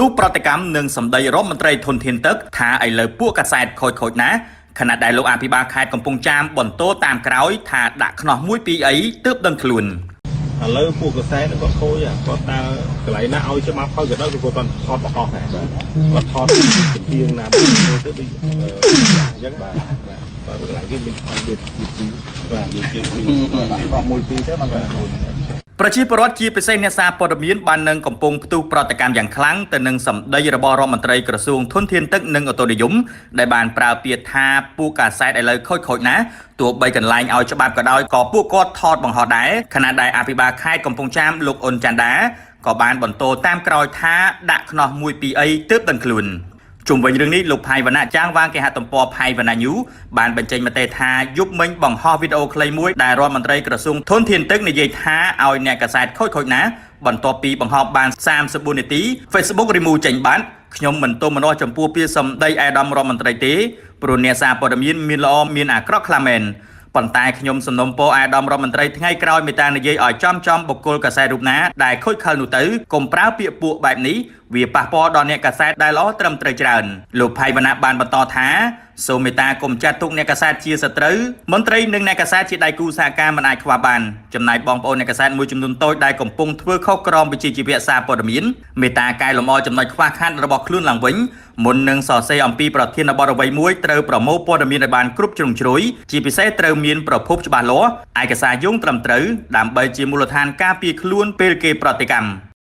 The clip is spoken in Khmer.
ផ្ទុះប្រតិកម្មនឹងសម្ដីរដ្ឋមន្ត្រីធនធានទឹកថាឥឡូវពួកកាសែតខូចខូចណាស់ខណៈដែលលោកអភិបាលខេត្តកំពង់ចាមបន្ទោតាមក្រោយថាដាក់ខ្នោះមួយពីរអីទើបដឹងខ្លួន។ ឥឡូវពួកកសែតគាត់ខូចគាត់ដើរកន្លែងណាឲ្យច្បាប់ហើយក៏ដោយគាត់គាត់ថតបង្អស់ដែរគាត់ថតជំទៀងណាទៅដូចអញ្ចឹងបាទបាទកន្លែងគេមានថតវាពីបាទវាជាពីបាទមួយពីរទៅបានខ្លួន។ ប្រជាពលរដ្ឋជាពិសេសអ្នកសារព័ត៌មានបាននឹងកំពុងផ្ទុះប្រតិកម្មយ៉ាងខ្លាំងទៅនឹងសម្ដីរបស់រដ្ឋមន្ត្រីក្រសួងធនធានទឹកនិងអូតូនិយមដែលបានប្រើពាក្យថាពួកកាសែតឥឡូវខូចខូចណាស់ទោះបីកន្លែងឲ្យច្បាប់ក៏ដោយក៏ពួកគាត់ថតបង្ហោះដែរខណៈដែលអភិបាលខេត្តកំពង់ចាមលោកអ៊ុនច័ន្ទដាក៏បានបន្ទោតាមក្រោយថាដាក់ខ្នោះមួយពីរអីទើបដឹងខ្លួន។ ជុំវិញរឿងនេះលោកផៃវណ្ណៈចាងវាងគេហទំព័រផៃវណ្ណៈញូបានបញ្ចេញមតិថាយប់មិញបង្ហោះវីដេអូខ្លីមួយដែលរដ្ឋមន្ត្រីក្រសួងធនធានទឹកនិយាយថាឲ្យអ្នកកាសែតខូចខូចណាស់បន្ទាប់ពីបង្ហោះបាន34នាទី Facebook remove ចេញបាត់ខ្ញុំមិនទោមនស្សចំពោះពាក្យសម្ដីឯកឧត្តមរដ្ឋមន្ត្រីទេព្រោះអ្នកសារព័ត៌មានមានល្អមានអាក្រក់ខ្លះមែនប៉ុន្តែខ្ញុំសំណូមពរឯកឧត្តមរដ្ឋមន្ត្រីថ្ងៃក្រោយមេត្តានិយាយឲ្យចំចំបុគ្គលកាសែតរូបណាដែលខូចខលនោះទៅកុំប្រើពាក្យពួកបែបនេះវាប៉ះពាល់ដល់អ្នកកាសែតដែលល្អត្រឹមត្រូវច្រើនលោកផៃវណ្ណៈបានបន្តថាសូមមេត្តាកុំចាត់ទុកអ្នកកាសែតជាសត្រូវមន្ត្រីនិងអ្នកកាសែតជាដៃគូសហការមិនអាចខ្វះបានចំណែកបងប្អូនអ្នកកាសែតមួយចំនួនតូចដែលកំពុងធ្វើខុសក្រមវិជ្ជាជីវៈសារព័ត៌មានមេត្តាកែលម្អចំណុចខ្វះខាតរបស់ខ្លួនឡើងវិញមុននឹងសរសេរអំពីប្រធានបទអ្វីមួយត្រូវប្រមូលព័ត៌មានឲ្យបានគ្រប់ជ្រុងជ្រោយជាពិសេសត្រូវមានប្រភពច្បាស់លាស់ឯកសារយោងត្រឹមត្រូវដើម្បីជាមូលដ្ឋានការពារខ្លួនពេលគេប្រតិកម្ម។